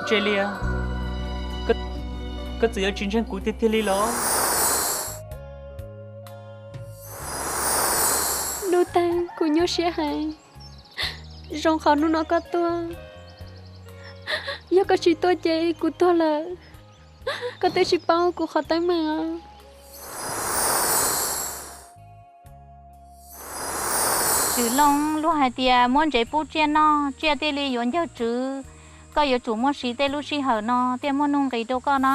Tsev Lias, koj txawm yuav tsis ntseeg kuv tiag tiag li los? Nuj Teeg, kuv nyuaj siab heev. Zoo qhov hnub no koj tuaj, yog koj tsis tuaj ces kuv tuag lawm. Koj twb tsis paub kuv qhov teeb meem os. Tswv Looj, luag hais tias muab ntsev pub tsiaj noj, tsiaj thiaj li yuav ncawg tswv. Koj yuav tsum muaj siv tej lub sij hawm no thiaj muaj nuj nqis rau koj na.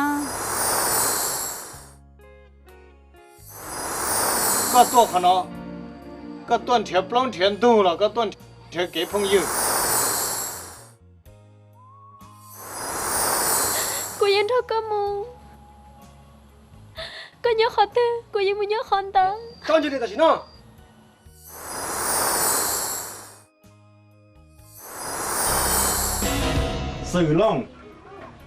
Koj tuaj qhov no, koj tuaj nrhiav plaub nrhiav ntug los koj tuaj nrhiav kev phooj ywg? Kuv yeej nrog koj mus, koj nyob qhov twg kuv yeej mus nyob qhov ntawd. Tso ntsis li tam sim no. Xwm Looj,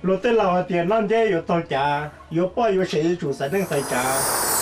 luag tej laus hais tias noj nceb yuav taug cav, yuav poj yuav sev yuav tsum xaiv neej xaiv tsav.